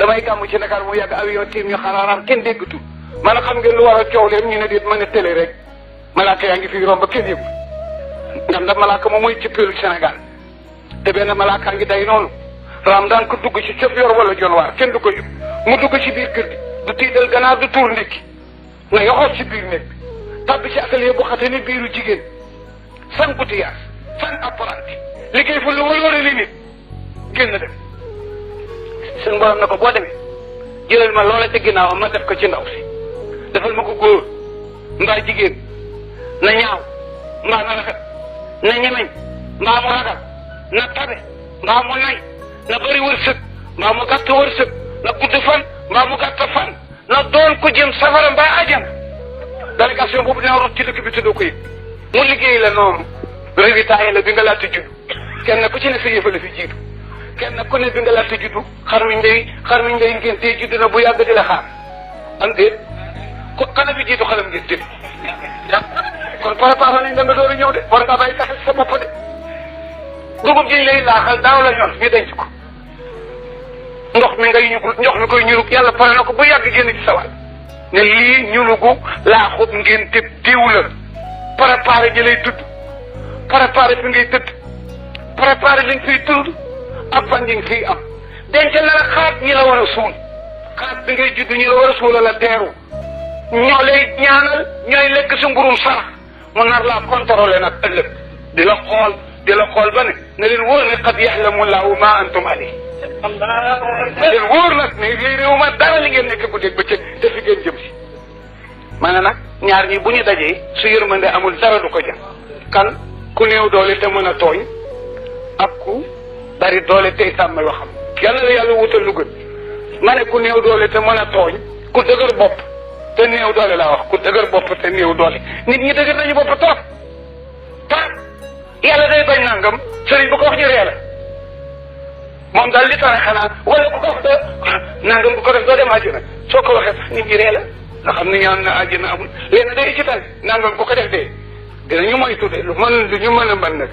damay gàmm ci Dakar mu yàgg avion tiim ñu xaraaraam kenn déggatul man xam ngeen lu war a coow leen ñu ne déet mën a télé rek malaaka yaa ngi fi romb kenn yëgu ndax malaaka moom mooy cëppeelu Sénégal te benn malaaka ngi day noonu raam daan ko dugg ci cëp yor wala jon waar kenn du ko yëg mu dugg ci biir kër gi du tiidal ganaar du tuur ndékki nga yoxoot ci biir néeg bi tàbbi ci atelier bu xate ni biiru jigéen san butiyaas san apprenti liggéey fu lu waloore li nit génn dem seen borom na ko boo demee jëlal ma loola ca ginnaawam ma def ko ci ndaw si defal ma ko góor mbaa jigéen na ñaaw mbaa na rafet na ñemeñ mbaa mu ragal na tabe mbaa mu nay na bëri wërsëg mbaa mu gàtt wërsëg na gudd fan mbaa mu gàtt fan na doon ko jëm safara mbaa ajana délégation boobu dina rot ci dëkk bi tuddoo ko yëg mu liggéey la noonu révitaillé la bi nga laata judd kenn ku ci ne sa yëfa la fi jiitu kenn ku ne bi nga laata juddu xar mi ngay ngéntee judd na bu yàgg di la xaar am déet ko xale bi jiitu xalam ngénte bi kon préparé nañ la nga door a ñëw de war ngaa bàyyi taxe sa bopp de dugub ji lay laaxal daaw la ñor ñu denc ko ndox mi koy ñurug yàlla pare na ko bu yàgg génn ci sawal ne lii ñunugu laaxut ngénte diw la préparé ji lay tudd préparé fi ngay tëdd préparé li nga fiy tund ak fan yi nga fiy am denc la la xaat ñi la war a suul xaat bi ngay judd ñi la war a suula la teeru ñoo lay ñaanal ñooy lekk sa mburum sarax mu nar laa contrôlé nag ëllëg di la xool ba ne leen wóor ne qad yaxlamu llahu ma antum alayhi ne leen wóor nag ne réew ma dara li ngeen nekk guddeeg bëccëg te fi ngeen jëm si maanaam nag ñaar ñi bu ñu dajee su yërmande amul dara du ko jëm kan ku néew doole te mën a tooñ ak ku bari doole tey sàmm yoo xam yàlla na yàlla wutal lu gën ma ne ku néew doole te mën a tooñ ku dëgër bopp te néew doole laa wax ku dëgër bopp te néew doole nit ñi dëgër nañu bopp trop yàlla day bañ nangam sëriñ bu ko wax ñu ree la moom daal li tane xanaa wala bu ko wax doo nangam bu ko def doo dem àjjana soo ko waxee sax nit ñi ree la nga xam ne ñaan na àjjana amul léegi day ci tane nangam bu ko def dee dinañu moytu de lu ñu mën a mën nag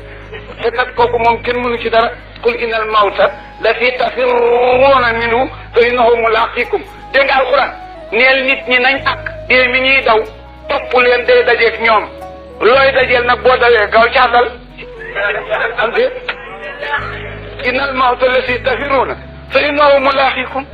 te nag kooku moom kenn mënu ci dara qul innal mawta la fi tafirruuna minhu fa innahu mulaqikum dégg nga alquran neel nit ñi nañ ak dee mi ñuy daw topp leen day dajeeg ñoom looy dajeel nag boo dawee gaaw caatal am de innal mawta la fi tafirruuna fa innahu mulaqikum